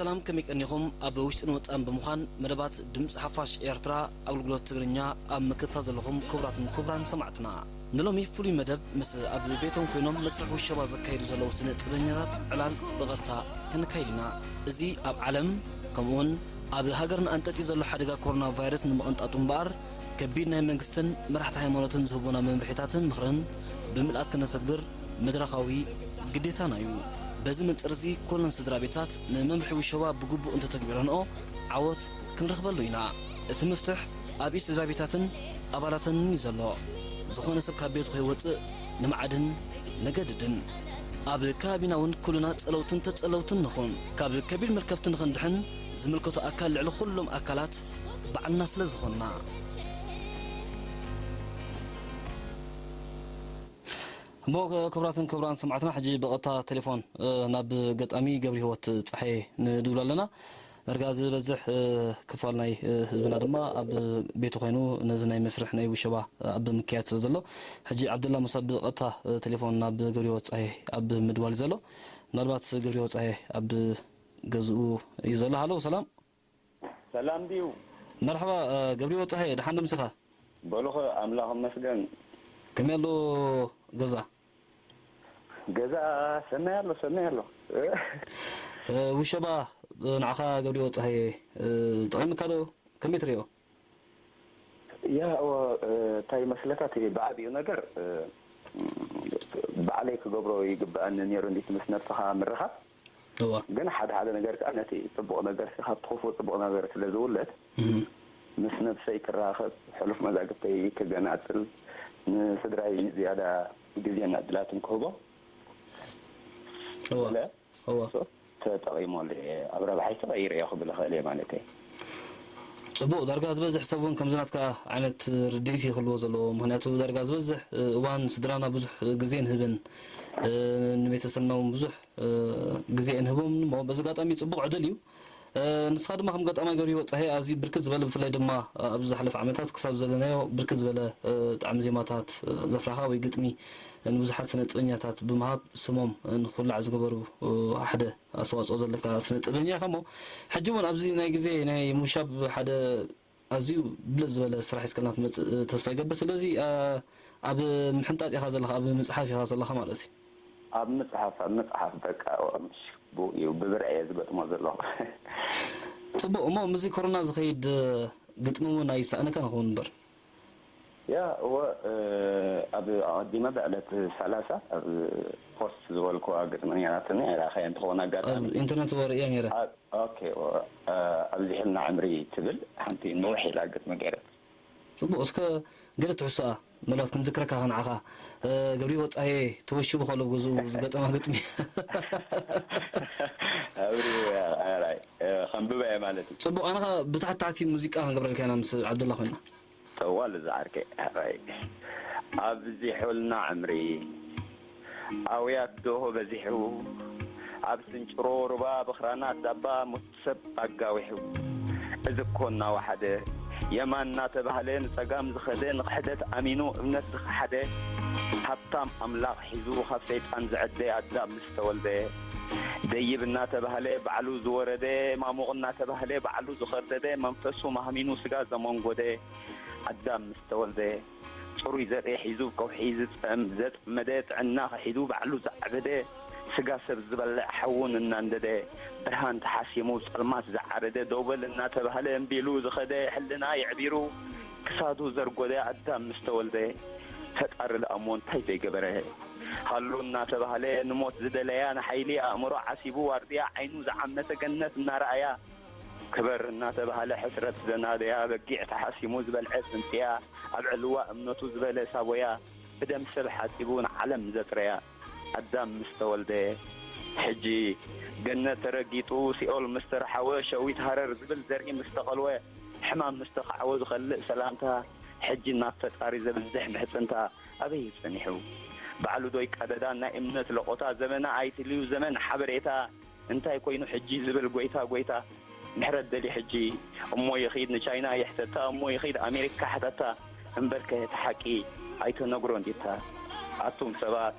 ሰላም፣ ከመይ ቀኒኹም? ኣብ ውሽጥን ወጻእን ብምዃን መደባት ድምጺ ሓፋሽ ኤርትራ ኣገልግሎት ትግርኛ ኣብ ምክትታል ዘለኹም ክቡራትን ክቡራን ሰማዕትና፣ ንሎሚ ፍሉይ መደብ ምስ ኣብ ቤቶም ኮይኖም መስርሕ ውሸባ ዘካይዱ ዘለዉ ስነ ጥበበኛታት ዕላል ብቐጥታ ከነካይድ ኢና። እዚ ኣብ ዓለም ከምኡውን ኣብ ሃገርና ኣንጠጢ ዘሎ ሓደጋ ኮሮና ቫይረስ ንምቕንጣጡ እምበኣር ከቢድ ናይ መንግስትን መራሕቲ ሃይማኖትን ዝህቡና መምርሒታትን ምኽርን ብምልኣት ከነተግብር መድረኻዊ ግዴታና እዩ። በዚ መንጽር እዚ ኩለን ስድራ ቤታት ንመምርሒ ውሸባ ብግቡእ እንተተግቢረንኦ ዓወት ክንረኽበሉ ኢና። እቲ ምፍትሕ ኣብ ኢድ ስድራ ቤታትን ኣባላተንን እዩ ዘሎ። ዝኾነ ሰብ ካብ ቤቱ ከይወጽእ ንምዓድን ንገድድን። ኣብ ከባቢና እውን ኩልና ጸለውትን ተጸለውትን ንኹን። ካብ ከቢድ መልከፍቲ ንኽንድሕን ዝምልከቶ ኣካል ልዕሊ ኩሎም ኣካላት ባዕልና ስለ ዝኾንና። እሞ ክቡራትን ክቡራን ሰማዕትና፣ ሕጂ ብቐጥታ ቴሌፎን፣ እ፣ ናብ ገጣሚ ገብረ ህይወት ጸሓየ ንድውል ኣለና። ዳርጋ ዝበዝሕ፣ እ፣ ክፋል ናይ፣ እ፣ ህዝብና ድማ ኣብ ቤቱ ኮይኑ ነዚ ናይ መስርሕ ናይ ውሸባ ኣብ ምክያድ ስለ ዘሎ፣ ሕጂ ዓብደላ ሙሳ ብቐጥታ፣ እ፣ ቴሌፎን ናብ ገብረ ህይወት ጸሓየ ኣብ ምድዋል እዩ ዘሎ። ምናልባት ገብረ ህይወት ጸሓየ ኣብ ገዝኡ እዩ ዘሎ። ሃሎ፣ ሰላም። ሰላም ድዩ? መርሐባ፣ እ፣ ገብረ ህይወት ጸሓየ፣ ደሓን ዶ ምሳኻ? በሉኸ፣ ኣምላኽ ይመስገን። ከመይ ኣሎ ገዛ? ገዛ ሰናይ ኣሎ፣ ሰናይ ኣሎ። እ፣ ውሸባ ንዓኻ ገብረ ህይወት ጸሃየ፣ እ፣ ጠቒምካ ዶ? ከመይ ትርእዮ? ያ፣ እ፣ እንታይ ይመስለካ፣ እቲ ብዓቢኡ ነገር፣ እ፣ ባዕለይ ክገብሮ ይግብኣኒ ነይሩ፣ እንዲት ምስ ነብስኻ ምርኻብ። እዋ። ግን ሓደ ሓደ ነገር ከኣ ነቲ ጽቡቕ ነገር፣ ካብቲ ክፉእ ጽቡቕ ነገር ስለ ዝውለድ፣ እህ። ምስ ነብሰይ ክራኸብ፣ ሕሉፍ መዛግብተይ ክገናጽል፣ ንስድራይ ዝያዳ ግዜን ዕድላትን ክህቦ እዋ። ስለ እዋ። ተጠቒመሉ እየ። ኣብ ረብሓይ ተቐይረ እየ ክብል እኽእል እየ ማለት እየ። ጽቡቕ፣ ዳርጋ ዝበዝሕ ሰብ እውን ከምዚ ናትካ ዓይነት ርድኢት እዩ ክህልዎ ዘለዎ። ምኽንያቱ ዳርጋ ዝበዝሕ፣ እ፣ እዋን ስድራና ብዙሕ ግዜ ንህብን፣ እ፣ ንቤተሰብና እውን ብዙሕ፣ እ፣ ግዜ እንህቦም እሞ በዚ ኣጋጣሚ ጽቡቕ ዕድል እዩ። እ፣ ንስኻ ድማ ከም ገጣማይ ገብረ ህይወት ጸሃየ ኣዝዩ ብርክት ዝበለ ብፍላይ ድማ ኣብዚ ዝሓለፈ ዓመታት ክሳብ ዘለናዮ ብርክት ዝበለ፣ እ፣ ጣዕሚ ዜማታት፣ እ፣ ዘፍራኻ ወይ ግጥሚ ንብዙሓት ስነ ጥበኛታት ብምሃብ ስሞም ንኽውላዕ ዝገበሩ፣ እ፣ ሓደ ኣስተዋጽኦ ዘለካ ስነ ጥበበኛ ኢኻ እሞ፣ ሕጂ እውን ኣብዚ ናይ ግዜ ናይ ምውሻብ ሓደ ኣዝዩ ብልጽ ዝበለ ስራሕ ሒዝካልና ትመጽእ ተስፋ ይገብር። ስለዚ፣ እ፣ ኣብ ምሕንጣጥ ኢኻ ዘለኻ፣ ኣብ ምጽሓፍ ኢኻ ዘለኻ ማለት እዩ። ኣብ ምጽሓፍ፣ ኣብ ምጽሓፍ በቃ፣ ምሽ-፣ ብኡ እዩ፣ ብብርዐ እየ ዝገጥሞ ዘለኹ። ጽቡቕ፣ እሞ ምስዚ ኮሮና ዝኸይድ ግጥሚ እውን ኣይሰኣነካን ይኸውን እምበር። ያ፣ እወ፣ እ፣ ኣብ ኣቐዲመ ብዕለት ሰላሳ ኣብ ፖስት ዝበልኩዋ ግጥሚ ነይራትኒ፣ ኣይረኣኻያን ትኸውን ኣጋጣሚ። ኣብ ኢንተርነት እወ ርእየ ነይረ። ኣብ፣ ኦኬ፣ እወ፣ እ፣ ኣብዚሑልና ዕምሪ ትብል ሓንቲ ንውሕ ኢላ ግጥሚ ገይረት። ጽቡቕ፣ እስከ ገለ ትሕዝቶኣ ምናልባት ክንዝክረካ ከንዓኻ። እ፣ ገብረ ህይወት ጸሃየ ተወሺቡ ከሎ ገዝኡ ዝገጠማ ግጥሚ። ኣብሪኡ፣ ኣራይ፣ እ፣ ከንብባ እየ ማለት እዩ። ጽቡቕ፣ ኣነ ኸኣ ብታሕቲ ታሕቲ ሙዚቃ ክንገብረልካ ኢና ምስ ዓብደላ ኮይና። ጠዋል ዝዓርከይ፣ ኣራይ። ኣብዚሑልና ዕምሪ፣ ኣውያት ዶሆ በዚሑ፣ ኣብ ስንጭሮ ሩባ ብኽራናት ዛባ ሞት ሰብ ኣጋዊሑ። እዚ እኮ እናወሓደ፣ የማን እናተባህለ ንጸጋም ዝኸደ፣ ንኽሕደት ኣሚኑ እምነት ዝኸሓደ፣ ሃብታም ኣምላኽ ሒዙ ካብ ሰይጣን ዝዐደ ኣዳም ምስ ተወልደ፣ ደይብ እናተባህለ ባዕሉ ዝወረደ፣ ማሙቕ እናተባህለ ባዕሉ ዝኸርደደ፣ መንፈሱ ማህሚኑ ስጋ ዘመንጎደ፣ ኣዳም ምስ ተወልደ፣ ጽሩይ ዘርኢ ሒዙ ከውሒ ዝጸም-፣ ዘጽመደ፣ ጥዕና ክሒዱ ባዕሉ ዝዓበደ፣ ስጋ ሰብ ዝበልዕ ሓውን እናንደደ፣ ብርሃን ተሓሲሙ ጸልማት ዝዓረደ፣ ደው በል እናተባህለ እምቢ ኢሉ ዝኸደ፣ ሕልና የዕቢሩ ክሳዱ ዘርጎደ ኣዳም ምስ ተወልደ፣ ፈጣሪ ልኣሞ እንታይ ዘይገበረ? ሃሉ እናተባህለ ንሞት ዝደለያ፣ ንሓይሊ ኣእምሮ ዓሲቡ ዋርድያ ዓይኑ ዝዓመተ ገነት እናረኣያ፣ ክበር እናተባህለ ሕስረት ዘናደያ፣ በጊዕ ተሓሲሙ ዝበልዐ ጽንጽያ፣ ኣብ ዕልዋ እምነቱ ዝበለ ሳቦያ፣ ብደም ሰብ ሓጺቡ ንዓለም ዘጽረያ ኣዳም ምስ ተወልደ፣ ሕጂ ገነት ተረጊጡ ሲኦል ምስ ተረሓወ፣ ሸዊት ሃረር ዝብል ዘርኢ ምስ ተቐልወ፣ ሕማም ምስ ተኻዕወ ዝኸልእ ሰላምታ፣ ሕጂ ናብ ፈጣሪ ዘብዝሕ ምሕጽንታ ኣበይ እዩ ጸኒሑ? ባዕሉ ዶ ይቃደዳ ናይ እምነት ለቖታ፣ ዘመና ኣይትልዩ ዘመን ሓበሬታ፣ እንታይ ኮይኑ ሕጂ ዝብል ጎይታ ጎይታ፣ ምሕረት ደልዩ ሕጂ። እሞ ይኺድ ንቻይና ይሕተታ፣ እሞ ይኺድ ኣሜሪካ ሕተታ። እምበርከ እቲ ሓቂ ኣይተነግሮን ዲታ? ኣቱም ሰባት፣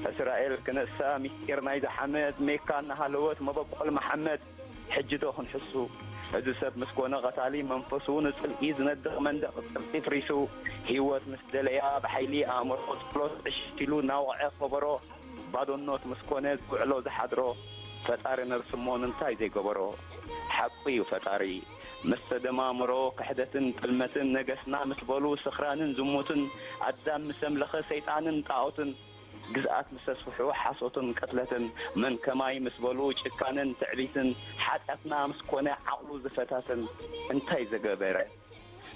እስራኤል ክነሳ ምስጢር ናይዛ ሓመድ፣ ሜካ እናሃለወት መበቆል መሓመድ፣ ሕጂ ዶ ክንሕሱ? እዚ ሰብ ምስ ኮነ ቀታሊ መንፈሱ ንጽልኢ ዝነድቕ መንደቕ ጽልኢ ፍሪሱ፣ ህይወት ምስ ደለያ ብሓይሊ ኣእምሮ ጸሎት ዕሽት ኢሉ እናወቕዐ ከበሮ፣ ባዶኖት ምስ ኮነ ዝውዕሎ ዝሓድሮ፣ ፈጣሪ ነርሱ እሞ እንታይ ዘይገበሮ? ሓቁ እዩ ፈጣሪ። ምስ ሰደማምሮ ክሕደትን ጥልመትን ነገስና ምስ በሉ ስኽራንን ዝሙትን ኣዳም ምስ ኣምለኸ ሰይጣንን ጣኦትን ግዝኣት ምስ ኣስፍሑ ሓሶትን ቅትለትን መን ከማይ ምስ በሉ ጭካነን ትዕቢትን ሓጢኣትና ምስ ኮነ ዓቕሉ ዝፈታትን እንታይ ዘገበረ?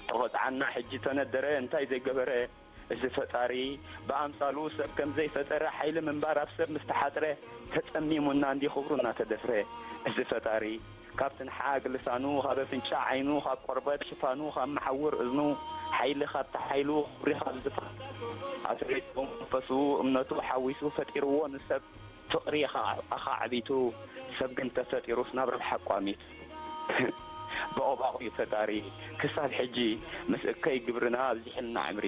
ተቖጽዓና ሕጂ ተነደረ እንታይ ዘይገበረ? እዚ ፈጣሪ ብኣምሳሉ ሰብ ከም ዘይፈጠረ ሓይሊ ምንባር ኣብ ሰብ ምስ ተሓጽረ ተጸሚሙና እንዲ ክብሩ እናተደፍረ እዚ ፈጣሪ ካብ ትንሓግ ልሳኑ ካብ ኣፍንጫ ዓይኑ ካብ ቆርበት ሽፋኑ ካብ መሓውር እዝኑ ሓይሊ ካብ ተሓይሉ ክብሪ ካብ ዝፋ ኣስሪቱ መንፈሱ እምነቱ ሓዊሱ ፈጢርዎ ንሰብ ፍቕሪ ኣኻዕቢቱ ሰብ ግን ተፈጢሩስ ናብ ረብሓ ኣቋሚቱ። በቑባቑ እዩ ፈጣሪ ክሳብ ሕጂ ምስ እከይ ግብርና ኣብዚሕልና ዕምሪ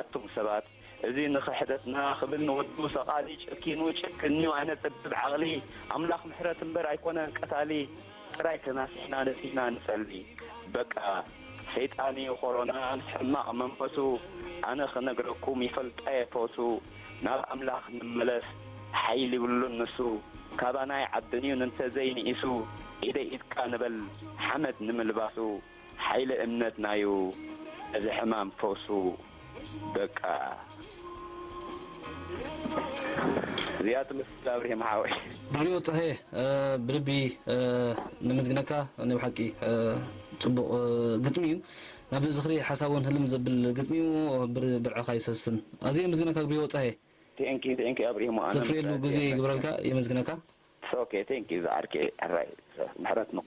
ኣቱም ሰባት እዚ ንኽሕደትና ክብል ንወዱ ሰቓሊ ጨኪኑ ጨክንዩ ኣነ ጸብብ ዓቕሊ ኣምላኽ ምሕረት እምበር ኣይኮነን ቀታሊ ጥራይ ተናሲሕና ነጺህና ንጸሊ በቃ ሰይጣን እዩ ኮሮና ሕማቕ መንፈሱ ኣነ ክነግረኩም ይፈልጣ የፈሱ ናብ ኣምላኽ ንመለስ ሓይሊ ይብሉን ንሱ ካባና ኣይዓብን እዩ ንንተዘይ ንኢሱ ኢደይ ኢድካ ንበል ሓመድ ንምልባሱ ሓይሊ እምነትና እዩ እዚ ሕማም ፈውሱ በቃ እዚኣ ትመስል ኣብርሂም ሓወይ። ብልዮ ጸሄ ብልቢ ነመስግነካ። ናይ ብሓቂ ጽቡቕ ግጥሚ እዩ። ናብ ዝኽሪ ሓሳብ እውን ህልም ዘብል ግጥሚ እዩ። ብርዕኻ ይሰስን። ኣዝየ የመስግነካ ብልዮ ጸሄ። Thank you thank you ኣብርሂሞ ኣነ ዘፍርየሉ ግዜ ይግብረልካ። የመስግነካ። It's okay thank you ዝዓርከይ ሕራይ ምሕረት ንኹ